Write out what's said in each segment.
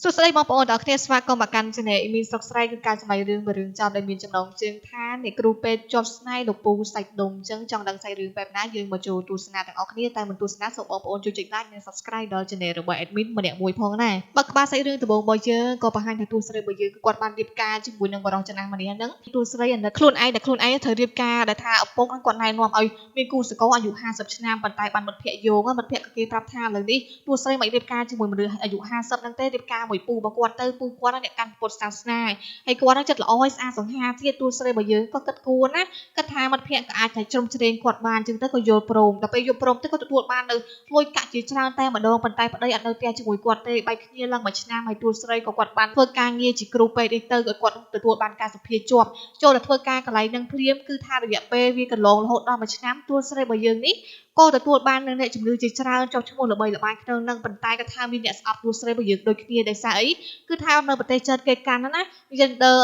សួស្តីបងប្អូនទាំងអស់គ្នាស្វាគមន៍មកកាន់ Channel អ៊ីមីនស្រុកស្រែគឺការសម្ដែងរឿងមួយរឿងចំដែលមានចំណងជើងថាអ្នកគ្រូពេទ្យជាប់ស្នេហ៍លោកពូសាច់ដុំអញ្ចឹងចង់ដឹងសាច់រឿងបែបណាយើងមកចូលទស្សនាទាំងអស់គ្នាតែមិនទស្សនាសូមបងប្អូនជួយចុច Like និង Subscribe ដល់ Channel របស់ Admin ម្នាក់មួយផងណាបើក្បាលសាច់រឿងដំបូងរបស់យើងក៏បង្ហាញថាតួស្រីរបស់យើងគឺគាត់បានរៀបការជាមួយនឹងបរិសុទ្ធចំណាស់ម្នាក់ហ្នឹងតួស្រីអាណិតខ្លួនឯងដែលខ្លួនឯងត្រូវរៀបការដែលថាឪពុកហ្នឹងគាត់ណែនាំឲ្យមានគូសកលអាយុ50ឆ្នាំប៉ុន្តែបានមិត្តភក្តិយោងមិត្តភក្តិក៏គេប្រាប់ថាឥឡូវនេះ តួស្រីមិនរៀបការជាមួយមនុស្សអាយុ50ហ្នឹងទេរៀបការមួយពូរបស់គាត់ទៅពូគាត់ហ្នឹងអ្នកកាន់ពុទ្ធសាសនាហើយគាត់ហ្នឹងចិត្តល្អហើយស្អាតសង្ហាទៀតតួស្រីរបស់យើងក៏គិតគួរណាគិតថាមិត្តភក្តិក៏អាចតែជ្រុំជ្រែងគាត់បានអញ្ចឹងទៅក៏យល់ព្រមដល់ពេលយល់ព្រមទៅក៏ទទួលបាននៅលុយកាក់ជាច្រើនតែម្ដងប៉ុន្តែប្តីអត់នៅផ្ទះជាមួយគាត់ទេបែកគ្នាឡើងមួយឆ្នាំហើយតួស្រីក៏គាត់បានធ្វើការងារជាគ្រូពេទ្យនេះទៅក៏គាត់ទទួលបានការសុភាជាប់ចូលទៅធ្វើការកន្លែងហ្នឹងភ្លាមគឺថារយៈពេលវាកន្លងរហូតដល់មួយឆ្នាំតួស្រីរបស់យើងនេះ ក៏ទទួលបាននឹងអ្នកជំងឺជាច្រើនចុះឈ្មោះល្បីល្បាញក្នុងនឹងប៉ុន្តែក៏ថាមានអ្នកស្អប់តួស្រីរបស់យើងដូចគ្នាដោយសារអីគឺថានៅប្រទេសចិនគេកាន់ណា gender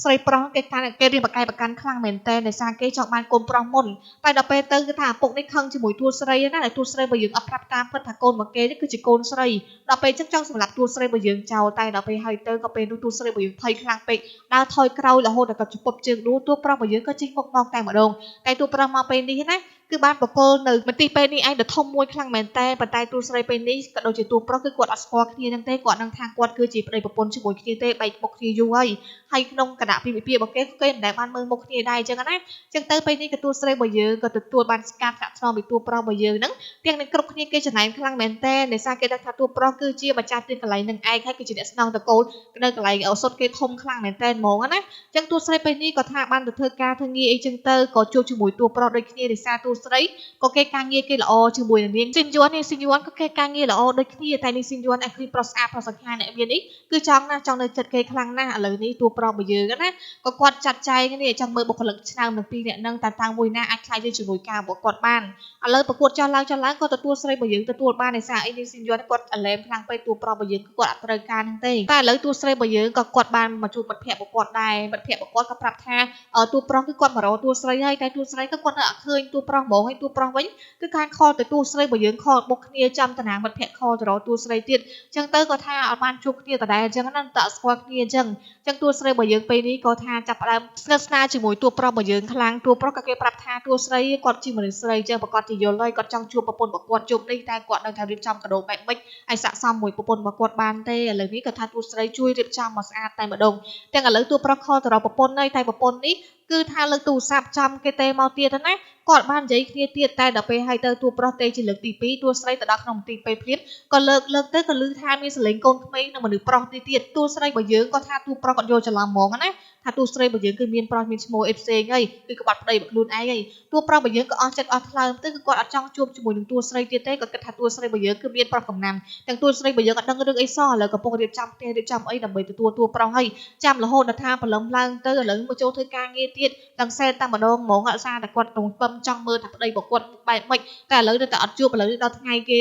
ស្រីប្រុសគេកាន់គេរៀបប្រកែកប្រកាន់ខ្លាំងមែនតើដោយសារគេចង់បានកូនប្រុសមុនតែដល់ពេលទៅគឺថាឪពុកនេះខឹងជាមួយតួស្រីណាដែលតួស្រីរបស់យើងអត់ប្រាប់តាមពិតថាកូនមកគេនេះគឺជាកូនស្រីដល់ពេលចឹងចង់សម្លាប់តួស្រីរបស់យើងចោលតែដល់ពេលហើយទៅក៏ពេលនោះតួស្រីរបស់យើងភ័យខ្លាំងពេកដើរថយក្រោយរហូតដល់ក៏ជពប់ជើងដួលតួប្រុសរបស់យើងក៏ជិះមុខមកតែម្ដងតែតួប្រុសមកពេលនេះណា គឺបានបកគលនៅមន្ទីរពេទ្យនេះឯងដ៏ធំមួយខ្លាំងមែនតើប៉ុន្តែតួស្រីពេលនេះក៏ដូចជាតួប្រុសគឺគាត់អត់ស្គាល់គ្នានឹងទេគាត់នឹងថាគាត់គឺជាប្តីប្រពន្ធជាមួយគ្នាទេបែកមុខគ្នាយូរហើយហើយក្នុងគណៈពិភាក្សារបស់គេគេមិនដែលបានមើលមុខគ្នាដែរអញ្ចឹងណាអញ្ចឹងទៅពេលនេះក៏តួស្រីរបស់យើងក៏ទទួលបានស្ការថ្នាក់ថ្នមពីតួប្រុសរបស់យើងហ្នឹងទាំងនឹងគ្រប់គ្នាគេចំណែនខ្លាំងមែនតើដោយសារគេដឹងថាតួប្រុសគឺជាម្ចាស់ទីកន្លែងនឹងឯងហើយគឺជាអ្នកស្នងតកូលនៅកន្លែងឱសថគេធំខ្លាំងមែនតើហ្មងណា ចឹងតួស្រីពេលនេះក៏ថាបានទៅធ្វើការធ្វើងារអីចឹងទៅក៏ជួបជាមួយតួប្រុសដូចគ្នាដោយសារតួស្រីក៏គេការងារគេល្អជាមួយនឹងនាងស៊ីនយួននេះស៊ីនយួនក៏គេការងារល្អដូចគ្នាតែនាងស៊ីនយួនអាឃ្លីប្រុសស្អាតប្រុសសង្ហាអ្នកមាននេះគឺចង់ណាស់ចង់នៅចិត្តគេខ្លាំងណាស់ឥឡូវនេះតួប្រុសរបស់យើងណាក៏គាត់ចាត់ចែងនេះចង់មើលបុគ្គលិកឆ្នើមទាំងពីរអ្នកហ្នឹងតើតាំងមួយណាអាចខ្លាយជាជំនួយការរបស់គាត់បានឥឡូវប្រកួតចោះឡើងចោះឡើងក៏ទទួលស្រីរបស់យើងទទួលបានដោយសារអីនាងស៊ីនយួនគាត់អឡែមខ្លាំងពេកតួប្រុសរបស់យើងគឺគាត់អត់ត្រូវការហ្នឹងទេតែឥឡូវតួស្រីរបស់យើងក៏គាត់បានមកជួបមិត្តភក្តិរបស់គាត់ដែរមិត្តភក្តិរបស់គាត់ក៏ប្រាប់ថាតួប្រុសគឺគាត់មករកតួស្រីហើយតែតួស្រីក៏គាត់នៅអត់ឃើញតួប្រុសហងហើយតួប្រុសវិញគឺការខលទៅតួស្រីរបស់យើងខលបុកគ្នាចាំតាណាមិត្តភក្តិខលទៅរកតួស្រីទៀតអញ្ចឹងទៅក៏ថាអត់បានជួបគ្នាដដែលអញ្ចឹងណាតើអត់ស្គាល់គ្នាអញ្ចឹងអញ្ចឹងតួស្រីរបស់យើងពេលនេះក៏ថាចាប់ផ្ដើមស្និទ្ធស្នាលជាមួយតួប្រុសរបស់យើងខ្លាំងតួប្រុសក៏គេប្រាប់ថាតួស្រីគាត់ជាមនុស្សស្រីអញ្ចឹងប្រកាសជាយល់ហើយគាត់ចង់ជួបប្រពន្ធរបស់គាត់ជប់នេះតែគាត់នៅតែរៀបចំកាដូបែបម៉េចឲ្យស័ក្តិសមមួយប្រពន្ធរបស់គាត់បានទេឥឡូវនេះក៏ថាតួស្រីជួយរៀបចំមកស្អាតតែម្ដងទាំងឥឡូវតួប្រុសខលទៅរកប្រពន្ធហើយតែប្រពន្ធនេះគឺថាលើកទូរស័ព្ទចំគេទេមកទៀតណាគាត់បាននិយាយគ្នាទៀតតែដល់ពេលហើយទៅតួប្រុសទេជាលើកទី2តួស្រីទៅដល់ក្នុងមន្ទីរពេទ្យភ្លាមក៏លើកលើកទៅក៏ឮថាមានសលេងកូនក្មេងនិងមនុស្សប្រុសនេះទៀតតួស្រីរបស់យើងក៏ថាតួប្រុសគាត់យល់ច្រឡំហ្មងណាថាតួស្រីរបស់យើងគឺមានប្រុសមានឈ្មោះអីផ្សេងហើយគឺក្បាត់ប្តីរបស់ខ្លួនឯងហើយតួប្រុសរបស់យើងក៏អស់ចិត្តអស់ថ្លើមទៅគឺគាត់អត់ចង់ជួបជាមួយនឹងតួស្រីទៀតទេគាត់គិតថាតួស្រីរបស់យើងគឺមានប្រុសកំណាំទាំងតួស្រីរបស់យើងអត់ដឹងរឿងអីសោះឥឡូវកំពុងរៀបចំផ្ទះរៀបចំអីដើម្បីទទួលតួប្រុសហើយចាំរហូតដល់ថាព្រលឹមឡើងទៅឥឡូវមកចូលធ្វើការងារទៀតឡើងសែនតែម្ដងហ្មងអត់សារតែគាត់រំពឹងចង់មើលថាប្តីរបស់គាត់បែបម៉េចតែឥឡូវនៅតែអត់ជួបឥឡូវនេះដល់ថ្ងៃគ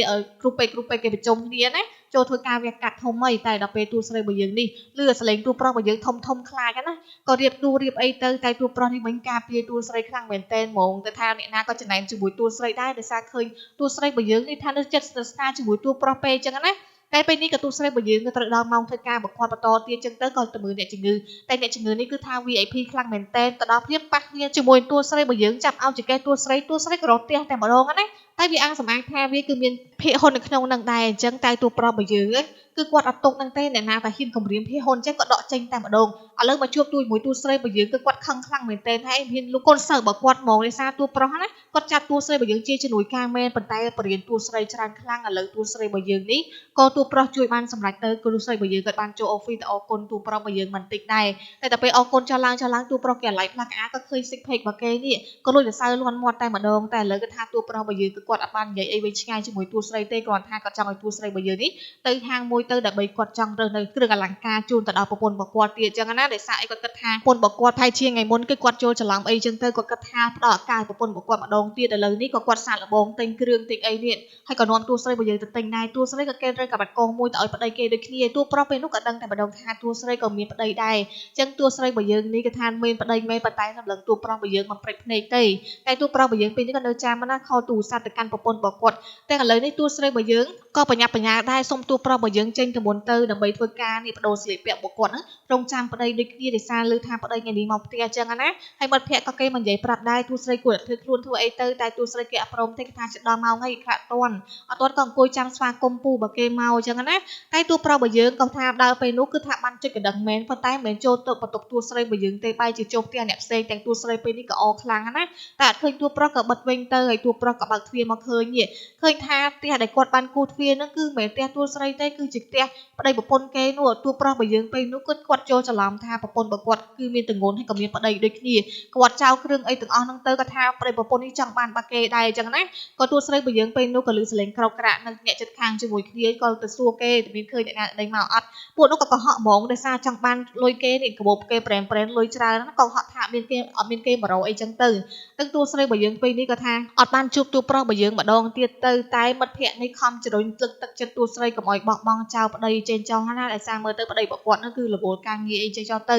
េគ្រូពេទ្យគ្រូពេទ្យគេប្រជុំគ្នាណាចូលធ្វើការវះកាត់ធំហីតែដល់ពេលតួស្រីរបស់យើងនេះលឺអាសលេងតួប្រុសរបស់យើងធំធំខ្លាចណាក៏រៀបតួរៀបអីទៅតែតួប្រុសនេះវិញការពារតួស្រីខ្លាំងមែនតែនហ្មងតែថាអ្នកណាក៏ចំណែនជាមួយតួស្រីដែរដោយសារឃើញតួស្រីរបស់យើងនេះថានៅចិត្តស្និទ្ធស្នាលជាមួយតួប្រុសពេកចឹងណាតែពេលនេះក៏តួស្រីរបស់យើងក៏ត្រូវដល់ម៉ោងធ្វើការរបស់គាត់បន្តទៀតចឹងទៅក៏ទៅមើលអ្នកជំងឺតែអ្នកជំងឺនេះគឺថា VIP ខ្លាំងមែនតែនទៅដល់ភ្លាមប៉ះគ្នាជាមួយតួស្រីរបស់យើងចាប់ឲ្យចកេះតួស្រីតួស្រីក៏រត់ផ្ទះតែម្ដងណាតែវាអាងសម្អាងថាវាគឺមានភាគហ៊ុននៅក្នុងនឹងដែរអញ្ចឹងតែតួប្រុសរបស់យើងគឺគាត់អត់ទុកនឹងទេអ្នកណាតែហ៊ានគម្រាមភាគហ៊ុនចេះក៏ដកចេញតែម្ដងឥឡូវមកជួបតួជាមួយតួស្រីរបស់យើងគឺគាត់ខឹងខ្លាំងមែនទែនហើយហ៊ានលោកកូនសិស្សរបស់គាត់ហ្មងដោយសារតួប្រុសណាគាត់ចាត់តួស្រីរបស់យើងជាជំនួយការមែនប៉ុន្តែបរៀនតួស្រីច្រើនខ្លាំងឥឡូវតួស្រីរបស់យើងនេះក៏តួប្រុសជួយបានសម្រេចទៅគ្រូស្រីរបស់យើងគាត់បានចូលអូហ្វីសទៅអរគុណតួប្រុសរបស់យើងមិនតិចដែរតែតែពេលអរគុណចោះឡើងចោះឡើងតួប្រុសគេអាឡ័យផ្លាស់ក្អាក៏ឃើញ six pack របស់គេនេះក៏លួចសរសើរលាន់មាត់តែម្ដងតែឥឡូវគាត់ថាតួប្រុសរបស់យើងគឺគាត់អត់បាននិយាយអីវិញឆ្ងាយជាមួយតួស្រីទេគ្រាន់ថាគាត់ចង់ឲ្យតួស្រីរបស់យើងនេះទៅហាងមួយទៅដើម្បីគាត់ចង់រើសនៅគ្រឿងអលង្ការជូនទៅដល់ប្រពន្ធរបស់គាត់ទៀតអញ្ចឹងណាដោយសារអីគាត់គិតថាប្រពន្ធរបស់គាត់ថៃជាថ្ងៃមុនគឺគាត់ចូលច្រឡំអីចឹងទៅគាត់គិតថាផ្ដល់ឱកាសឲ្យប្រពន្ធរបស់គាត់ម្ដងទៀតឥឡូវនេះក៏គាត់សាកល្បងទិញគ្រឿងទិញអីនេះហើយក៏នាំតួស្រីរបស់យើងទៅទិញដែរតួស្រីក៏គេរើសកាបាត់កងមួយទៅឲ្យប្តីគេដូចគ្នាតួប្រុសពេលនោះក៏ដឹងតែម្ដងថាតួស្រីក៏មានប្តីដែរអញ្ចឹងតួស្រីរបស់យើងនេះគឺថាមានប្តីមែនប៉ុន្តែសម្លឹងតួប្រុសរបស់យើងមិនព្រិចភ្នែកទេតែតួប្រុសរបស់យើងពេលនេះក៏នៅចាំណាខលទូរស័ព្ទទៅកាន់ប្រពន្ធរបស់គាត់តែឥឡូវនេះតួស្រីរបស់យើង ក៏បញ្ញាប់បញ្ញាដែរសុំតួប្រុសរបស់យើងចេញទៅមុនទៅដើម្បីធ្វើការនេះបដូរស្លៀកពាក់របស់គាត់ហ្នឹងរងចាំប្តីដូចគ្នាដោយសារឮថាប្តីថ្ងៃនេះមកផ្ទះអញ្ចឹងណាហើយមិត្តភក្តិក៏គេមកនិយាយប្រាប់ដែរតួស្រីគួរតែធ្វើខ្លួនធ្វើអីទៅតែតួស្រីគេអត់ព្រមទេគេថាជិតដល់ម៉ោងហើយខ្លាក់តន់អត់តន់ក៏អង្គុយចាំស្វាគមន៍ពូបើគេមកអញ្ចឹងណាតែតួប្រុសរបស់យើងក៏ថាដើរពេលនោះគឺថាបានចុចកណ្ដឹងមែនប៉ុន្តែមិនមែនចូលទៅបន្ទប់តួស្រីរបស់យើងទេបែរជាចូលផ្ទះអ្នកផ្សេងទាំងតួស្រីពេលនេះក៏អខ្លាំងណាតែអត់ឃើញតួប្រុសក៏បិទវិញទៅហើយតួប្រុសក៏បើកទ្វារមកឃើញនេះឃើញថាផ្ទះដែលគាត់បានគូទ្វារហ្នឹងគឺមិនមែនផ្ទះតួស្រីទេគឺជាផ្ទះប្តីប្រពន្ធគេនោះតួប្រុសរបស់យើងពេលនោះគឺគាត់ចូលច្រឡំថាប្រពន្ធរបស់គាត់គឺមានទងន់ហើយក៏មានប្តីដូចគ្នាគាត់ចោលគ្រឿងអីទាំងអស់ហ្នឹងទៅគាត់ថាប្តីប្រពន្ធនេះចង់បានបាគេដែរអញ្ចឹងណាក៏តួស្រីរបស់យើងពេលនោះក៏លឺសលេងក្រោកក្រាក់នៅអ្នកចិត្តខាងជាមួយគ្នាក៏ទៅសួរគេមានឃើញអ្នកណាដេញមកអត់ពួកនោះក៏កុហកហ្មងដោយសារចង់បានលុយគេនេះកាបូបគេប្រែមប្រែនលុយច្រើនណាក៏កុហកថាមានគេអត់មានគេមករកអីចឹងទៅទាំងតួស្រីរបស់យើងពេលនេះក៏ថាអត់បានជួបតួប្រុសរបស់យើងម្ដងទៀតទៅតែមិត្តភក្តិនេះខំជំរុញទឹកទឹកចិត្តតួស្រីកុំឲ្យបោះបង់ចោលប្តីចេញចោលណាដោយសារមើលទៅប្តីរបស់គាត់នោះគឺរវល់ការងារអីចេញចោលទៅ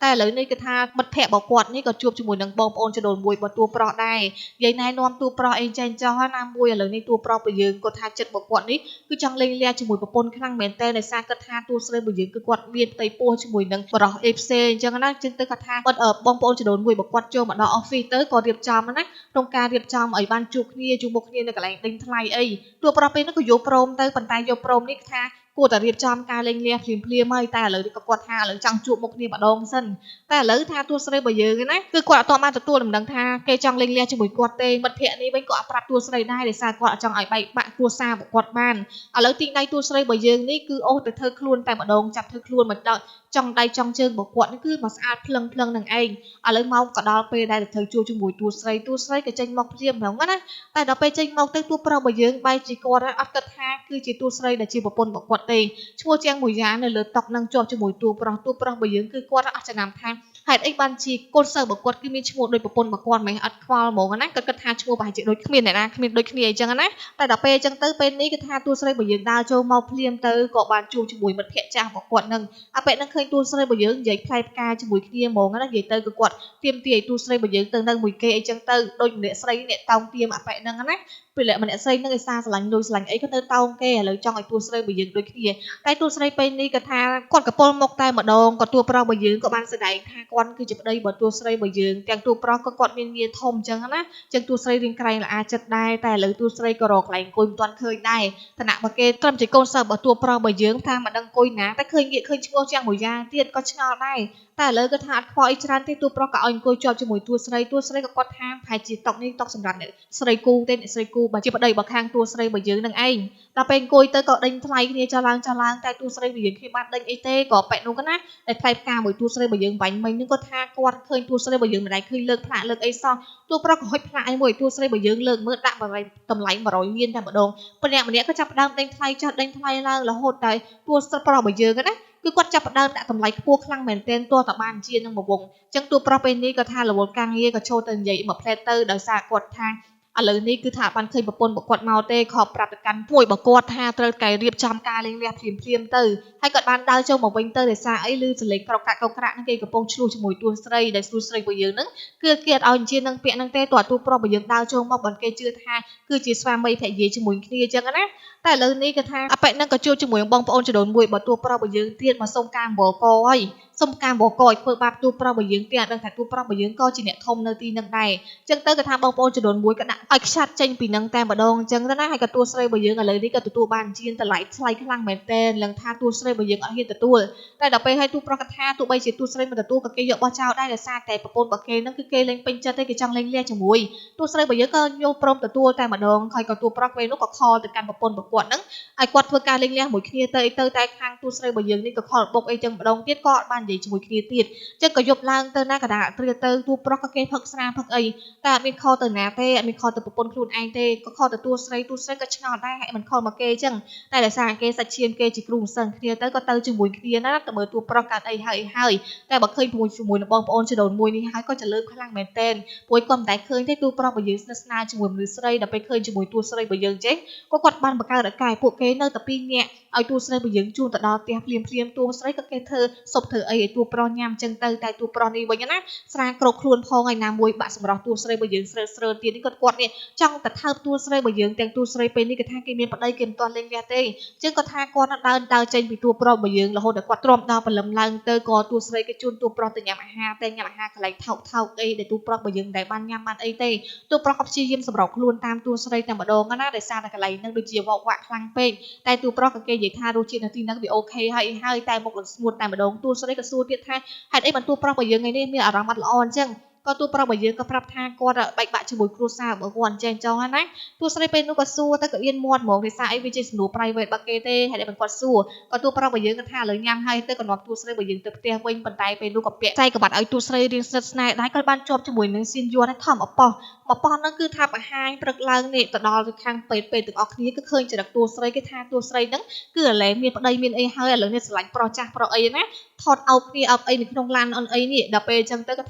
តែឥឡូវនេះគឺថាមិត្តភក្តិរបស់គាត់នេះក៏ជួបជាមួយនឹងបងប្អូនចដូនមួយរបស់តួប្រុសដែរនិយាយណែនាំតួប្រុសអីចេញចោលណាមួយឥឡូវនេះតួប្រុសរបស់យើងគាត់ថាចិត្តរបស់គាត់នេះគឺចង់លេងលះជាមួយប្រពន្ធខ្លាំងមែនតើដោយសារគាត់ថាតួស្រីរបស់យើងគឺគាត់មានផ្ទៃពោះជាមួយនឹងប្រុសអីផ្សេងអញ្ចឹងណាចឹងទៅគាត់ថាគាត់បងប្អូនចដូនមួយរបស់គាត់ចូលមកដល់ office ទៅក៏រៀបចំណាក្នុងការរៀបចំឲ្យបានជួបគ្នាជួបមុខគ្នានៅកន្លែងដេញថ្លៃអីតួប្រុសពេលនោះក៏យកព្រមទៅប៉ុន្តែយកព្រមនេះថាគួរតែរៀបចំការលេងលះភ្លាមភ្លាមហើយតែឥឡូវនេះក៏គាត់ថាឥឡូវចង់ជួបមុខគ្នាម្ដងសិនតែឥឡូវថាតួស្រីរបស់យើងណាគឺគាត់អត់បានទទួលដំណឹងថាគេចង់លេងលះជាមួយគាត់ទេមិត្តភក្តិនេះវិញក៏អត់ប្រាប់តួស្រីដែរដោយសារគាត់អត់ចង់ឲ្យបែកបាក់គ្រួសាររបស់គាត់បានឥឡូវទីដៃតួស្រីរបស់យើងនេះគឺអូសទៅធ្វើខ្លួនតែម្ដងចាប់ធ្វើខ្លួនមកដល់ចង់ដៃចង់ជើងរបស់គាត់នេះគឺមកស្អាតភ្លឹងភ្លឹងនឹងឯងឥឡូវមកក៏ដល់ពេលដែលត្រូវជួបជាមួយតួស្រីតួស្រីក៏ចេញមកភ្លាមហ្មងណាតែដល់ពេលចេញមកទៅតួប្រុសរបស់យើងបែរជាគាត់អត់គិតថាគឺជាតួស្រីដែលជាប្រពន្ធរបស់គាត់ទេឈ្មោះជាងមួយយ៉ាងនៅលើតុនឹងជាប់ជាមួយតួប្រុសតួប្រុសរបស់យើងគឺគាត់អត់ចំណាំថាហេតុអីបានជាកូនសិស្សរបស់គាត់គឺមានឈ្មោះដូចប្រពន្ធរបស់គាត់មិនអត់ខ្វល់ហ្មងណាគាត់គិតថាឈ្មោះប្រហែលជាដូចគ្មានអ្នកណាគ្មានដូចគ្នាអញ្ចឹងណាតែដល់ពេលអញ្ចឹងទៅពេលនេះគឺថាតួស្រីរបស់យើងដើរចូលមកភ្លាមទៅក៏បានជួបជាមួយមិត្តភក្តិចាស់របស់គាត់នឹងអាពេលនឹងឃើញតួស្រីរបស់យើងនិយាយផ្លែផ្កាជាមួយគ្នាហ្មងណានិយាយទៅគឺគាត់ទៀមទាឲ្យតួស្រីរបស់យើងទៅនៅមួយគេអីចឹងទៅដូចម្នាក់ស្រីអ្នកតោងទៀមអាប៉ែហ្នឹងណាពេលម្នាក់ស្រីនឹងឯសារស្រឡាញ់លុយស្រឡាញ់អីក៏ទៅតោងគេឥឡូវចង់ឲ្យតួស្រីរបស់យើងដូចគ្នាតែតួស្រីពេលនេះក៏ថាគាត់កពុលមុខតែម្ដងក៏តួប្រុសរបស់យើងក៏បានស្ដែងថាគាត់គឺជាប្តីរបស់តួស្រីរបស់យើងទាំងតួប្រុសក៏គាត់មានងារធំអញ្ចឹងណាចឹងតួស្រីរៀងក្រែងល្អចិត្តដែរតែឥឡូវតួស្រីក៏រកកន្លែងអង្គុយមិនទាន់ឃើញដែរឋានៈបើគេត្រឹមជាកូនសិស្សរបស់តួប្រុសរបស់យើងថាមិនដឹងអង្គុយណាតែឃើញងាកឃើញឈ្មោះជាងមួយយ៉ាងទៀតក៏ឆ្ងល់ដែរតែឥឡូវគាត់ថាអត់ខ្វល់អីច្រើនទេតួប្រុសក៏ឲ្យអង្គុយជាប់ជាមួយតួស្រីតួស្រីក៏គាត់ថាប្រហែលជាតុកនេះតុកសម្រាប់អ្នកស្រីគូទេអ្នកស្រីគូបើជាប្តីរបស់ខាងតួស្រីរបស់យើងនឹងឯងដល់ពេលអង្គុយទៅក៏ដេញថ្លៃគ្នាចោលឡើងចោលឡើងតែតួស្រីរបស់យើងគ្នាបានដេញអីទេក៏ប៉ែនោះណាតែថ្លៃផ្កាមួយតួស្រីរបស់យើងបាញ់មិញនឹងគាត់ថាគាត់ឃើញតួស្រីរបស់យើងមិនដែលឃើញលើកផ្លាកលើកអីសោះតួប្រុសក៏ហុចផ្លាកអីមួយតួស្រីរបស់យើងលើកមើលដាក់តម្លៃ100លានតែម្ដងម្នាក់ម្នាក់ក៏ចាប់ផ្ដើមដេញថ្លៃចុះដេញថ្លៃឡើងរហូតតែតួស្រីប្រុសរបស់យើងណាគឺគាត់ចាប់ផ្ដើមដាក់តម្លៃខ្ពស់ខ្លាំងមែនទែនទោះតែបានជានឹងមួយវងអញ្ចឹងតួប្រុសពេលនេះក៏ថារវល់ការងារក៏ចូលទៅនិយាយមួយផ្លែទៅដោយសារគាត់ថាឥឡូវនេះគឺថាបានឃើញប្រពន្ធរបស់គាត់មកទេខកប្រាប់ទៅកាន់មួយរបស់គាត់ថាត្រូវតែរៀបចំការលេងលះភ្លាមភ្លាមទៅហើយគាត់បានដើរចូលមកវិញទៅដោយសារអីឮសលេងក្រកាក់ក្រក្រាក់ហ្នឹងគេកំពុងឆ្លោះជាមួយតួស្រីដែលតួស្រីរបស់យើងហ្នឹងគឺគេអត់ឲ្យជានឹងពាក្យហ្នឹងទេតួតួប្រុសរបស់យើងដើរចូលមកបើគេជឿថាគឺជាស្វាមីភរិយាជាមួយគ្នាអញ្ចឹងណាតែឥឡូវនេះគេថាអប៉ិហ្នឹងក៏ជួបជាមួយបងប្អូនចដូនមួយបើតួប្រុសរបស់យើងទៀតមកសុំការអំបកហើយសុំការបកឲ្យធ្វើបាបតួប្រុសរបស់យើងទៀតអត់ដឹងថាតួប្រុសរបស់យើងក៏ជាអ្នកធំនៅទីនឹងដែរអញ្ចឹងទៅគេថាបងប្អូនចដូនមួយក៏ដាក់ឲ្យខ្ឆាត់ចេញពីនឹងតែម្ដងអញ្ចឹងទៅណាហើយក៏តួស្រីរបស់យើងឥឡូវនេះក៏ទទួលបានជាតម្លៃថ្លៃខ្លាំងមែនទែនឡើងថាតួស្រីរបស់យើងអត់ហ៊ានទទួលតែដល់ពេលឲ្យតួប្រុសកថាទោះបីជាតួស្រីមិនទទួលក៏គេយកបោះចោលដែរដោយសារតែប្រពន្ធរបស់គេនឹងគឺគេលេងពេញចិត្តទេគេចង់លេងលះជាមួយតួស្រីរបស់យើងក៏យកព្រមទទួលតែម្ដងហើយក៏តួប្រុសពេលនោះក៏ខលទៅកាន់ប្រពន្ធរបស់គាត់នឹងឲ្យគាត់ធ្វើការលេងលះមួយគ្នាទៅអីទៅតែខាងតួស្រីរបស់យើងនេះក៏ខលបុកអីចឹងម្ដងទៀតក៏អត់បាននិយាយជាមួយគ្នាទៀតចឹងក៏យប់ឡើងទៅណាកដាត្រៀទៅតួប្រុសក៏គេផឹកស្រាផឹកអីតែអត់មានខលទៅណាទេអត់មានខលទៅប្រពន្ធខ្លួនឯងទេក៏ខលទៅតួស្រីតួស្រីក៏ឆ្ងល់ដែរហើយមិនខលមកគេចឹងតែដោយសារគេសាច់ឈាមគេជាគ្រូសិស្សគ្នាទៅក៏ទៅជាមួយគ្នាណាទៅមើលតួប្រុសកើតអីហើយហើយតែបើឃើញជាមួយនឹងបងប្អូនចដូនមួយនេះហើយក៏ចលើខ្លាំងមែនទែនព្រោះគាត់មិនតែឃើញទេតួប្រុសរបស់យើងស្និទ្ធស្នាលជាមួយមនុស្សស្រីដល់ពេលឃើញជាមួយតួស្រីរបស់យើងចេះក៏គាត់បានបង្កើតឱកាសពួកគេនៅតែពីរនាក់ ឲ្យតួស្រីរបស់យើងជូនទៅដល់ផ្ទះភ្លាមភ្លាមតួស្រីក៏គេធ្វើសុបធ្វើអីឲ្យតួប្រុសញ៉ាំអញ្ចឹងទៅតែតួប្រុសនេះវិញណាស្រាគ្រប់ខ្លួនផងហើយណាមួយបាក់សម្រស់តួស្រីរបស់យើងស្រើស្រើទៀតនេះគាត់គាត់នេះចង់តែថើបតួស្រីរបស់យើងទាំងតួស្រីពេលនេះគេថាគេមានប្តីគេមិនទាន់លេងលះទេអញ្ចឹងគាត់ថាគាត់ដើរដើរចេញពីតួប្រុសរបស់យើងរហូតដល់គាត់ទ្រាំដល់ព្រលឹមឡើងទៅក៏តួស្រីគេជូនតួប្រុសទៅញ៉ាំអាហារតែញ៉ាំអាហារកន្លែងថោកថោកអីដែលតួប្រុសរបស់យើងមិនដែលបានញ៉ាំបានអីទេតួប្រុសក៏ព្យាយាមសម្របខ្លួនតាមតួស្រីតែម្ដងណាដោយសារតែកន្លែងហ្នឹងដូចជាវ៉កវាក់ខ្លាំងពេកតែតួប្រុសក៏គេនិយាយថារសជាតិនៅទីហ្នឹងវាអូខេហើយហើយតែមុខនឹងស្ងួតតែម្ដងតួស្រីក៏សួរទៀតថាហេតុអីបានតួប្រុសរបស់យើងថ្ងៃនេះមានអារម្មណ៍អត់ល្អអញ្ចឹងក៏តួប្រុសរបស់យើងក៏ប្រាប់ថាគាត់បែកបាក់ជាមួយគ្រួសាររបស់គាត់អញ្ចឹងចង់ណាតួស្រីពេលនោះក៏សួរទៅក៏អៀនមាត់ហ្មងដោយសារអីវាជាសំណួរ private របស់គេទេហេតុអីបានគាត់សួរក៏តួប្រុសរបស់យើងក៏ថាឥឡូវញ៉ាំហើយទៅក៏នាំតួស្រីរបស់យើងទៅផ្ទះវិញប៉ុន្តែពេលនោះក៏ពាក់ចៃក្បាត់ឲ្យតួស្រីរៀងស្និទ្ធស្នេហ៍ដែរក៏បានជាប់ជាមួយនឹងសៀនយួនធំអប៉ោះមកប៉ោះហ្នឹងគឺថាបង្ហាញព្រឹកឡើងនេះទៅដល់ខាងពេទ្យពេទ្យទាំងអស់គ្នាគឺឃើញចរិតតួស្រីគេថាតួស្រីហ្នឹងគឺឥឡូវមានប្តីមានអីហើយឥឡូវនេះស្រឡាញ់ប្រុសចាស់ប្រុសអីណាថតអោបគ្នាអោបអីនៅក្នុងឡានអនអីនេះដល់ពេលអញ្ចឹងទៅក៏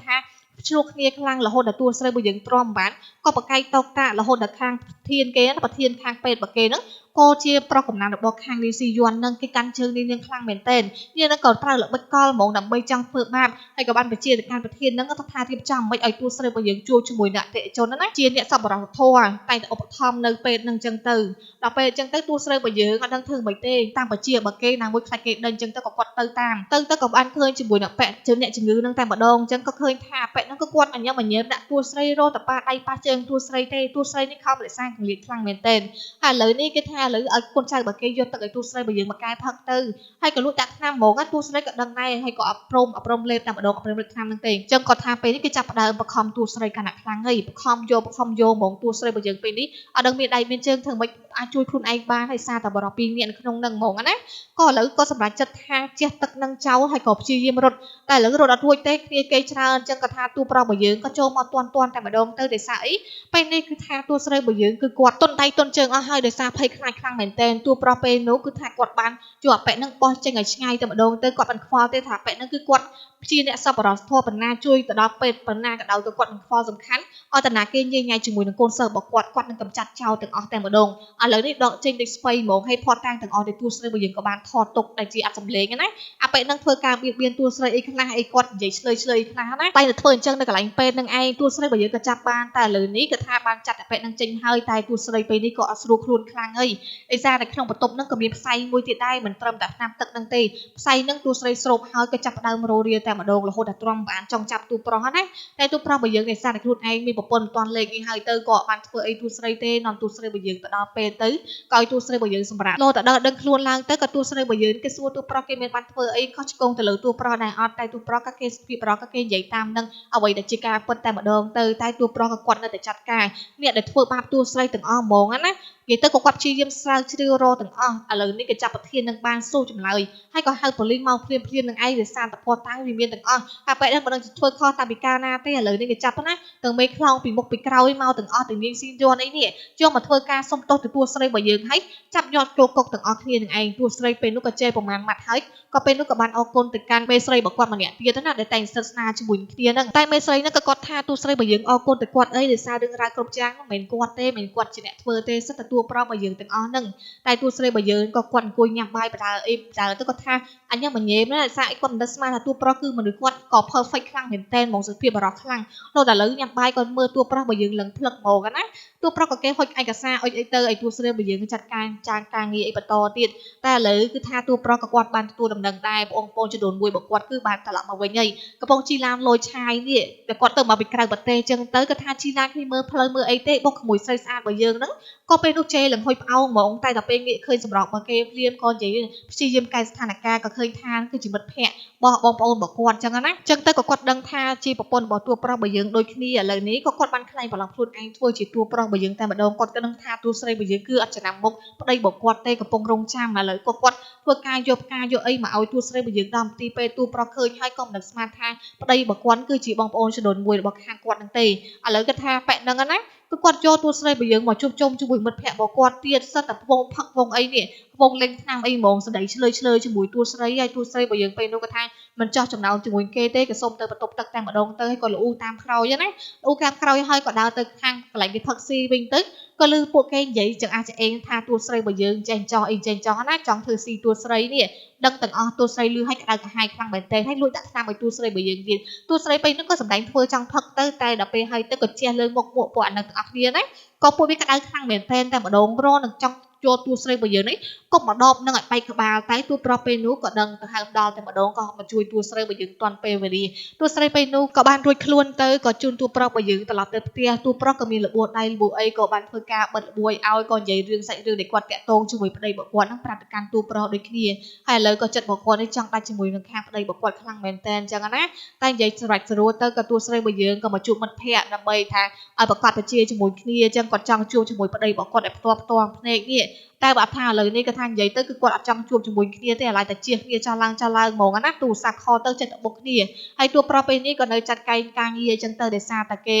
ថាឆ្លោះគ្នាខ្លាំងរហូតដល់តួស្រីរបស់យើងទ្រាំបានក៏បកកាយតោកតារហូតដល់ខាងធានគេណាប្រធានខាងពេទ្យរបស់គេហ្នឹងក៏ជាប្រុសកំណានរបស់ខាងនីស៊ីយួនហ្នឹងគេកាន់ជើងនេះនាងខ្លាំងមែនទែននាងហ្នឹងក៏ប្រើល្បិចកលហ្មងដើម្បីចង់ធ្វើបាបហើយក៏បានបញ្ជាទៅកាន់ប្រធានហ្នឹងក៏ថារៀបចំមិនឲ្យតួស្រីរបស់យើងជួបជាមួយអ្នកអតិថិជនហ្នឹងណាជាអ្នកសប្បុរសធម៌តែតែឧបត្ថម្ភនៅពេទ្យហ្នឹងអញ្ចឹងទៅដល់ពេលអញ្ចឹងទៅតួស្រីរបស់យើងអត់ដឹងធ្វើមិនទេតាមបញ្ជារបស់គេណាមួយខ្លាចគេដេញអញ្ចឹងទៅក៏គាត់ទៅតាមទៅទៅក៏បានឃើញជាមួយអ្នកពាក់ជើងអ្នកជំងឺហ្នឹងតែម្ដងអញ្ចឹងក៏ឃើញថាពាក់ហ្នឹងក៏គាត់អញ្ញឹមអញ្ញើមដាក់តួស្រីរត់តប៉ាដៃប៉ះជើងតួស្រីទេតួស្រីនេះខំរក្សាកលៀកខ្លាំងមែនទែនហើយឥឡូវនេះគេថាឥឡូវឲ្យកូនចៅរបស់គេយកទឹកឲ្យតួស្រីរបស់យើងមកកែផឹកទៅហើយក៏លួចដាក់ថ្នាំហ្មងតួស្រីក៏ដឹងដែរហើយក៏អត់ព្រមអត់ព្រមលេបតែម្ដងអត់ព្រមលេបថ្នាំហ្នឹងទេអញ្ចឹងគាត់ថាពេលនេះគេចាប់ផ្ដើមបខំតួស្រីកាន់តែខ្លាំងហើយបខំយកបខំយកហ្មងតួស្រីរបស់យើងពេលនេះអត់ដឹងមានដៃមានជើងធ្វើម៉េចអាចជួយខ្លួនឯងបានហើយសារតែបរិបពីរនាក់នៅក្នុងហ្នឹងហ្មងណាក៏ឥឡូវក៏សម្រេចចិត្តថាជះទឹកនឹងចោលហើយក៏ព្យាយាមរត់តែឥឡូវរត់អត់រួចទេគ្នាគេច្រើនអញ្ចឹងក៏ថាតួប្រុសរបស់យើងក៏ចូលមកទាន់ទាន់តែម្ដងទៅដោយសារអីពេលនេះគឺថាតួស្រីរបស់យើងគឺគាត់ទុនដៃទុនជើងអស់ហើយដោយសារភ័យខ្លាចខ្លាំងមែនទែនតួប្រុសពេលនោះគឺថាគាត់បានជួអាប៉ែនឹងបោះចេញឲ្យឆ្ងាយតែម្ដងទៅគាត់មិនខ្វល់ទេថាអាប៉ែនឹងគឺគាត់ជាអ្នកសប្បុរសធម៌បណ្ណាជួយទៅដល់ពេទ្យបណ្ណាក៏ដោយក៏គាត់មិនខ្វល់សំខាន់ឲ្យតាណាគេញ៉ៃញ៉ៃជាមួយនឹងកូនសិស្សរបស់គាត់គាត់នឹងកម្ចាត់ចោលទាំងអស់តែម្ដងឥឡូវនេះដកចេញដូចស្បៃហ្មងហើយផតតាំងទាំងអស់ដែលតួស្រីរបស់យើងក៏បានថតទុកដែលជាអត់សម្លេងណាអាប៉ែនឹងធ្វើការបៀតបៀនតួស្រីអីខ្លះអីគាត់និយាយឆ្លើយឆ្លើយខ្លះណាតែទៅធ្វើអញ្ចឹងនៅកន្លែងពេទ្យនឹងឯងតួស្រីរបស់យើងក៏ចាប់បានតែឥឡូវនេះក៏ថាបានចាត់អាប៉ែនឹងចេញហើយតែតួស្រីពេលនេះក៏អត់ស្រួលខ្លួនខ្លាំងហើយឯសារនៅក្នុងបន្ទប់នឹងក៏មានផ្សែងមួយទៀតដែរមិនត្រឹមតែថ្នាំទឹកនឹងទេផ្សែងនឹងតួស្រីស្រូបហើយក៏ចាប់ផ្ដើមរោរាតែម្ដងរហូតដល់ទ្រាំបានចង់ចាប់តួប្រុសណាតែតួប្រុសរបស់យើងឯសារតែខ្លួនឯងមានប្រពន្ធមិនទាន់លេខនេះហើយទៅក៏បានធ្វើអីតួស្រីទេនាំតួស្រីរបស់យើងទៅដល់ពេលទៅក៏ឲ្យតួស្រីរបស់យើងសម្រាប់លោតដល់ដឹងខ្លួនឡើងទៅក៏តួស្រីរបស់យើងគេសួរតួប្រុសគេមានបានធ្វើអីខុសឆ្គងទៅលើតួប្រុសដែរអត់តែតួប្រុសក៏គេពីប្រុសក៏គេនិយាយតាមនឹងអ្វីដែលជាការពិតតែម្ដងទៅតែតួប្រុសក៏គាត់នៅតែចាត់ការអ្នកដែលធ្វើបាបតួស្រីទាំងអស់ហ្មងណានិយាយទៅក៏គាត់ព្យាយាមស្រាវជ្រាវរកទាំងអស់ឥឡូវនេះគេចាប់ប្រធាននឹងបានសួរចម្លើយហើយក៏ហៅប៉ូលីសមកភ្លាមភ្លាមនឹងឯងដោយសារតែភ័ស្តុតាងវាមានទាំងអស់ហើយពេលហ្នឹងមិនដឹងធ្វើខុសតាមពីកាលណាទេឥឡូវនេះគេចាប់ណាទាំងមេខ្លោងពីមុខពីក្រោយមកទាំងអស់ទាំងនាងស៊ីយន់អីនេះយកមកធ្វើការសុំទោសទៅតួស្រីរបស់យើងហើយចាប់យកចូលគុកទាំងអស់គ្នានឹងឯងតួស្រីពេលនោះក៏ជេរប្រមាណម៉ាត់ហើយក៏ពេលនោះក៏បានអរគុណទៅកាន់មេស្រីរបស់គាត់ម្នាក់ទៀតណាដែលតែងស្និទ្ធស្នាលជាមួយគ្នាហ្នឹងតែមេស្រីហ្នឹងក៏គាត់ថាតួស្រីរបស់យើងអរគុណទៅគាត់អីដោយសាររឿងរ៉ាវគ្រប់យ៉ាងមិនមែនគាត់ទេមិនមែនគាត់ជាអ្នកធ្វើទេសិតតែតួប្រុសរបស់យើងទាំងអស់ហ្នឹងតែតួស្រីរបស់យើងក៏គាត់អង្គុយញ៉ាំបាយបដើអីបដើទៅគាត់ថាអញញ៉ែមណាដោយសារអីគាត់មិនដឹងស្មានថាតួប្រុសគឺមនុស្សគាត់ក៏ perfect ខ្លាំងមែនតើហ្មងសុភាពបរោះខ្លាំងដល់តែឥឡូវញ៉ាំបាយគាត់មើលតួប្រុសរបស់យើងលឹងភ្លឹកហ្មងណាតួប្រុសក៏គេហុចឯកសារអុចអីទៅឲ្យតួស្រីរបស់យើងចាត់ការចាងការងារអីបន្តទៀតតែឥឡូវគឺថាតួប្រុសក៏គាត់បានទទួលដំណឹងដែរបងប្អូនចំនួនមួយរបស់គាត់គឺបានត្រឡប់មកវិញហើយកំពុងជិះឡានលយឆាយនេះតែគាត់ទៅមកពីក្រៅប្រទេសចឹងទៅគាត់ថាជិះឡានគ្នាមើលផ្លូវមើលអីទេបុកក្មួយស្រីស្អាតរបស់យើងហ្នឹងក៏ពេលនោះជេរលឹងហុយផ្អោងហ្មងតែដល់ពេលងាកឃើញសម្រក់របស់គេភ្លាមក៏និយាយព្យាយាមកែស្ថានភាពក៏ឃើញថាគឺជាមិត្តភ័ក្តិរបស់បងប្អូនរបស់គាត់ចឹងណាចឹងទៅក៏គាត់ដឹងថាជាប្រពន្ធរបស់តួប្រុសរបស់យើងដូចគ្នាឥឡូវនេះក៏គាត់បានក្លែងបន្លំខ្លួនឯងធ្វើជាតួប្រុសរបស់យើងតែម្ដងគាត់ក៏ដឹងថាតួស្រីរបស់យើងគឺអត់ចំណាំមុខប្តីរបស់គាត់ទេកំពុងរងចាំឥឡូវក៏គាត់ធ្វើការយកផ្កាយកអីមកឲ្យតួស្រីរបស់យើងដល់មន្ទីរពេទ្យតួប្រុសឃើញហើយក៏មិនដឹងស្មានថាប្តីរបស់គាត់គឺជាបងប្អូនចំនួនមួយរបស់ខាងគាត់នឹងទេឥឡូវគាត់ថាប៉ែហ្នឹងណាគឺគាត់យកតួស្រីរបស់យើងមកជួបជុំជាមួយមិត្តភ័ក្តិរបស់គាត់ទៀតសិតតែវងផឹកវងអីនេះវងលេងថ្នាំអីហ្មងសដីឆ្លើយឆ្លើយជាមួយតួស្រីហើយតួស្រីរបស់យើងពេលនោះគាត់ថា មិនចោះចំណោមជាមួយគេទេក៏សុំទៅបន្ទប់ទឹកតែម្ដងទៅហើយក៏លូតាមក្រោយណាលូតាមក្រោយហើយក៏ដើរទៅខាងកន្លែងគេផឹកស៊ីវិញទៅក៏ឮពួកគេនិយាយចង្អាចង្អេងថាតួស្រីរបស់យើងចេះចោះអីចេះចោះណាចង់ធ្វើស៊ីតួស្រីនេះដឹងទាំងអស់តួស្រីឮឲ្យក្តៅក្រហាយខ្លាំងមែនទែនហើយលួចដាក់ថ្នាំឲ្យតួស្រីរបស់យើងទៀតតួស្រីពេលហ្នឹងក៏សម្ដែងធ្វើចង់ផឹកទៅតែដល់ពេលហើយទៅក៏ជះលើមុខពួកពួកអានឹងទាំងអស់គ្នាណាក៏ពួកវាក្តៅខ្លាំងមែនទែនតែម្ដងរនឹងចង់យកតួស្រីរបស់យើងនេះកុំមកដបនឹងឲ្យបែកក្បាលតែតួប្រុសពេលនោះក៏ដឹងទៅហើមដល់តែម្ដងក៏មកជួយតួស្រីរបស់យើងទាន់ពេលវេលាតួស្រីពេលនោះក៏បានរួចខ្លួនទៅក៏ជូនតួប្រុសរបស់យើងត្រឡប់ទៅផ្ទះតួប្រុសក៏មានរបួសដៃរបួសអីក៏បានធ្វើការបិទរបួសឲ្យក៏និយាយរឿងសាច់រឿងដែលគាត់តាក់ទងជាមួយប្តីរបស់គាត់ហ្នឹងប្រាប់ទៅកាន់តួប្រុសដូចគ្នាហើយឥឡូវក៏ចិត្តរបស់គាត់នេះចង់ដាច់ជាមួយនឹងខាងប្តីរបស់គាត់ខ្លាំងមែនតើអញ្ចឹងណាតែនិយាយស្រេចស្រួលទៅក៏តួស្រីរបស់យើងក៏មកជួបមិត្តភ័ក្តិដើម្បីថាឲ្យប្រកាសប្រជាជាមួយគ្នាអញ្ចឹងគាត់ចង់ជួបជាមួយប្តីរបស់គាត់ឲ្យផ្ទាល់ផ្ទាល់ភ្នែកនេះតែបើថាឥឡូវនេះគាត់ថានិយាយទៅគឺគាត់អត់ចង់ជួបជាមួយគ្នាទេឥឡូវតែជៀសគ្នាចោះឡើងចោះឡើងហ្មងណាទូរស័ព្ទខលទៅចិត្តបុកគ្នាហើយតួប្រុសពេលនេះក៏នៅចាត់កែងការងារអញ្ចឹងទៅដោយសារតែគេ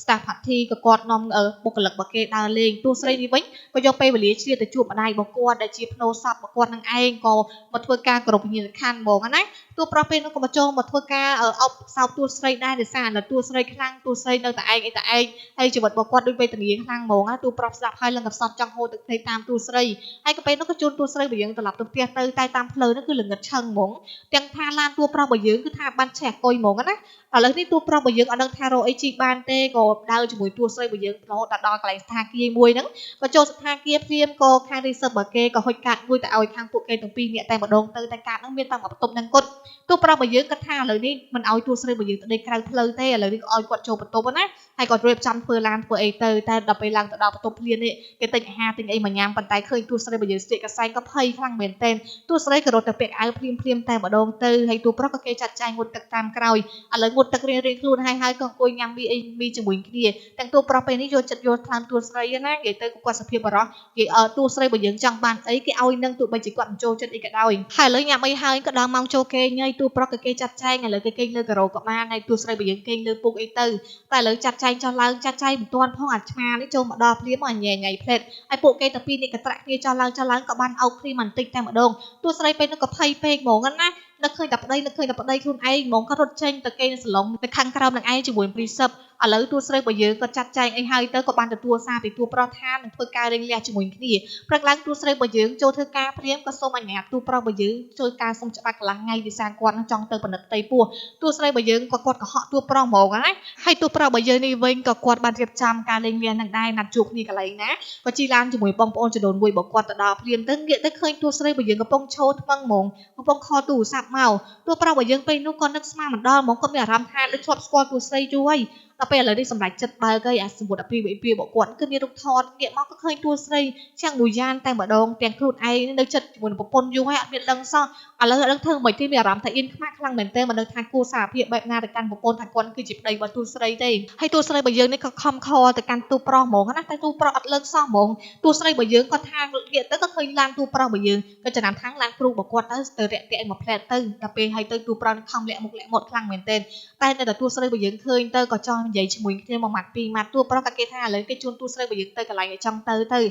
staff party ក៏គាត់នាំបុគ្គលិករបស់គេដើរលេងតួស្រីនេះវិញក៏យកពេលវេលាឆ្លៀតទៅជួបម្ដាយរបស់គាត់ដែលជាភ្នោសពរបស់គាត់នឹងឯងក៏មកធ្វើការគោរពវិញ្ញាណក្ខន្ធហ្មងណាតួប្រុសពេលនោះក៏មកចូលមកធ្វើការអបសោបតួស្រីដែរដោយសារតែតួស្រីខ្លាំងតួស្រីនៅតែឯងអីតែឯងហើយជីវិតរបស់គាត់ដូចវេទនាខ្លាំងហ្មងណាតួប្រុសស្ដាប់ហើយឡើងកំសត់ចង់ហូរទឹកភ្នែកតាមតួស្រីហើយក៏ពេលនោះក៏ជូនតួស្រីរបស់យើងត្រឡប់ទៅផ្ទះទៅតែតាមផ្លូវនោះគឺល្ងឹតឆឹងហ្មងទាំងថាឡានតួប្រុសរបស់យើងគឺថាបានឆេះកុយហ្មងណាឥឡូវនេះតួប្រុសរបស់យើងអត់ដឹងថារកអីជីបានទេក៏ដើរជាមួយតួស្រីរបស់យើងរហូតដល់កន្លែងស្ថានភាពមួយហ្នឹងក៏ចូលស្ថានភាពភ្លាមក៏ខាង research របស់គេក៏ហុចកាតមួយទៅឲ្យខាងពួកគេទាំងពីរនាក់តែម្ដងទៅតែកាតហ្នឹងមានតែមួយបន្ទប់ហ្នឹងគាត់តួប្រុសរបស់យើងគាត់ថាឥឡូវនេះមិនឲ្យតួស្រីរបស់យើងទៅដេកក្រៅផ្លូវទេឥឡូវនេះក៏ឲ្យគាត់ចូលបន្ទប់ណាហើយក៏រៀបចំធ្វើឡានធ្វើអីទៅតែដល់ពេលឡើងទៅដល់បន្ទប់ភ្លាមនេះគេទិញអាហារទិញអីមកញ៉ាំប៉ុន្តែឃើញតួស្រីរបស់យើងស្ទាកកសែងក៏ភ័យខ្លាំងមែនទែនតួស្រីក៏រត់ទៅពាក់អាវភ្លាមភ្លាមតែម្ដងទៅហើយតួប្រុសក៏គេចាត់ចែងងូតទឹកតាមក្រោយឥឡូវងូតទឹករៀងៗខ្លួនហើយហើយក៏អង្គុយញ៉ាំមីអីមីជាមួយគ្នាទាំងតួប្រុសពេលនេះយកចិត្តយកថ្លើមតួស្រីណានិយាយទៅគាត់សភាពបរោះគេតួស្រីរបស់យើងចង់បានអីគេឲ្យនឹងទោះបីជាគាត់មិនចូលចិត្តអីក៏ដោយហើយឥឡូវញ៉ាំអីហើយក៏ដល់ម៉ោងចូលគេងហើយតួប្រុសក៏គេចាត់ចែងឥឡូវគេគេងលើការ៉ូក៏បានហើយតួស្រីរបស់យើងគេងលើពុកអីទៅតែឥឡូវចាត់ចែងចោះឡើងចាត់ចែងមិនទាន់ផងអាឆ្មានេះចូលមកដល់ភ្លាមអញញ៉ៃញ៉ៃផ្លេតហើយពួកគេទៅពីរនេះក៏ត្រាក់គ្នាចោះឡើងចោះឡើងក៏បានអោបគ្នាបន្តិចតែម្ដងតួស្រីពេលនោះក៏ភ័យពេកហ្មងណានឹកឃើញតែប្តីនឹកឃើញតែប្តីខ្លួនឯងហ្មងក៏រត់ចេញទៅគេនៅសាឡុងនៅខាងក្រោមនឹងឯងជាមួយព្រីសឹបឥឡូវតួស្រីរបស់យើងក៏ចាត់ចែងអីហើយទៅក៏បានទទួលសារពីតួប្រុសថានឹងធ្វើការរៀងលះជាមួយគ្នាព្រឹកឡើងតួស្រីរបស់យើងចូលធ្វើការព្រាមក៏សូមអនុញ្ញាតតួប្រុសរបស់យើងចូលការសុំច្បាប់កន្លះថ្ងៃវិសាគាត់នឹងចង់ទៅផលិតផ្ទៃពោះតួស្រីរបស់យើងក៏គាត់កុហកតួប្រុសហ្មងណាហើយតួប្រុសរបស់យើងនេះវិញក៏គាត់បានរៀបចំការលេងលះនឹងដែរណាត់ជួបគ្នាកន្លែងណាក៏ជិះឡានជាមួយបងប្អូនចំនួនមួយរបស់គាត់ទៅដល់ភ្លាមទៅងាកទៅឃើញតួស្រីរបស់យើងកំពុងឈរថ្មឹងហ្មងកំពុងខលទូរស័ព្ទមកតួប្រុសរបស់យើងពេលនោះក៏នឹកស្មានមិនដល់ហ្មងគាត់មានអារម្មណ៍ថាដូចធ្លាប់ស្គាល់តួស្រីយូរហើយដល់ពេលឥឡូវនេះសម្រាប់ចិត្តបើកហើយអាសមុទ្រអាពីវិពីរបស់គាត់គឺមានរូបថតងាកមកក៏ឃើញតួស្រីជាងមួយយ៉ានតែម្ដងទាំងខ្លួនឯងនៅចិត្តជាមួយនឹងប្រពន្ធយូរហើយអត់មានដឹងសោះឥឡូវអត់ដឹងធ្វើមិនទេមានអារម្មណ៍ថាអៀនខ្មាស់ខ្លាំងមែនទែនមិនដឹងថាគួរសារភាពបែបណាទៅកាន់ប្រពន្ធថាគាត់គឺជាប្តីរបស់តួស្រីទេហើយតួស្រីរបស់យើងនេះក៏ខំខលទៅកាន់តួប្រុសហ្មងណាតែតួប្រុសអត់លើកសោះហ្មងតួស្រីរបស់យើងគាត់ថាងាកទៅក៏ឃើញឡានតួប្រុសរបស់យើងក៏ចំណាំខាងឡានគ្រូរបស់គាត់ទៅទៅរាក់ទាក់ឲ្យមួយផ្លែតទៅដល់ពេលហើយទៅតួប្រុសនឹងខំលាក់មុខលាក់មាត់ខ្លាំងមែនទែនតែនៅតែតួស្រីរបស់យើងឃើញទៅក៏ចង់និយាយជាមួយគ្នាមួយម៉ាត់ពីរម៉ាត់តួប្រុសក៏គេថាឥឡូវគេជូនតួស្រីរបស់យើងទៅកន្លែងឲ្យចង់ទៅទៅឥ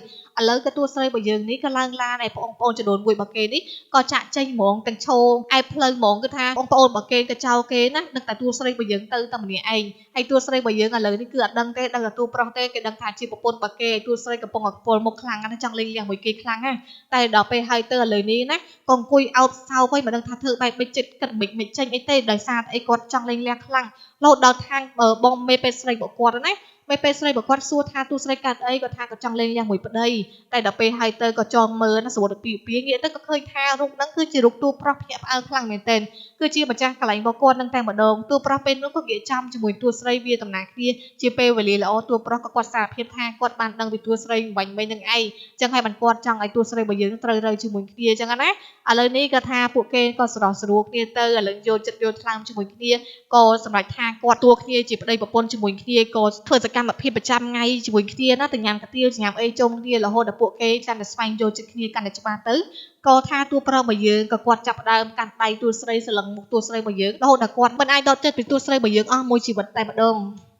ឡូវក៏តួស្រីរបស់យើងនេះក៏ឡើងឡានឯបងប្អូនចំនួនមួយរបស់គេនេះក៏ចាក់ចេញហ្មងទាំងឈោឯផ្លូវហ្មងគឺថាបងប្អូនរបស់គេក៏ចោលគេណានឹកតែតួស្រីរបស់យើងទៅតែម្នាក់ឯងហើយតួស្រីរបស់យើងឥឡូវនេះគឺអត់ដឹងទេដឹងតែតួប្រុសទេគេដឹងថាជាប្រពន្ធរបស់គេតួស្រីកំពុងតែពលមុខខ្លាំងណាស់ចង់លេងលះមួយគេខ្លាំងណាស់តែដល់ពេលហើយទៅឥឡូវនេះណាក៏អង្គុយអោបសោកហើយមិនដឹងថាធ្វើបែបមិនចិត្តគិតមិនមិនចេញអីទេដោយសារតែអីគាត់ចង់លេងលះខ្លាំងរហូតដល់ខាងបងមេពេទ្យស្រីរបស់គាត់ណាមេពេទ្យស្រីរបស់គាត់សួរថាតួស្រីកាត់អីគាត់ថាគាត់ចង់លេងលះមួយប្តីតែដល់ពេលហើយទៅក៏ចងមើលណាស្រួលទៅពីពីងាកទៅក៏ឃើញថារូបហ្នឹងគឺជារូបតួប្រុសភ្ញាក់ផ្អើលខ្លាំងមែនទែនគឺជាម្ចាស់កន្លែងរបស់គាត់នឹងតែម្ដងតួប្រុសពេលនោះក៏ងាកចំជាមួយតួស្រីវាតំណាងគ្នាជាពេលវេលាល្អតួប្រុសក៏គាត់សារភាពថាគាត់បានដឹងពីតួស្រីបាញ់មិញនឹងឯងចឹងហើយបានគាត់ចង់ឲ្យតួស្រីរបស់យើងត្រូវរើជាមួយគ្នាចឹងណាឥឡូវនេះក៏ថាពួកគេក៏ស្រស់ស្រួលគ្នាទៅឥឡូវយកចិត្តយកថ្លើមជាមួយគ្នាក៏សម្រាប់ថាគាត់តួគ្នាជាប្តីប្រពន្ធជាមួយគ្នាក៏ធ្វើសកម្មភាពប្រចាំថ្ងៃជាមួយគ្នាណាទៅញ៉ាំកាទៀវញ៉ាំអីជុំគ្នារហូតដល់ពួកគេកាន់តែស្វែងយល់ចិត្តគ្នាកាន់តែច្បាស់ទៅក៏ថាតួប្រុសរបស់យើងក៏គាត់ចាប់ផ្ដើមកាន់ដៃតួស្រីសលឹងមុខតួស្រីរបស់យើងរហូតដល់គាត់មិនអាចដកចិត្តពីតួស្រីរបស់យើងអស់មួយជីវិតតែម្ដង។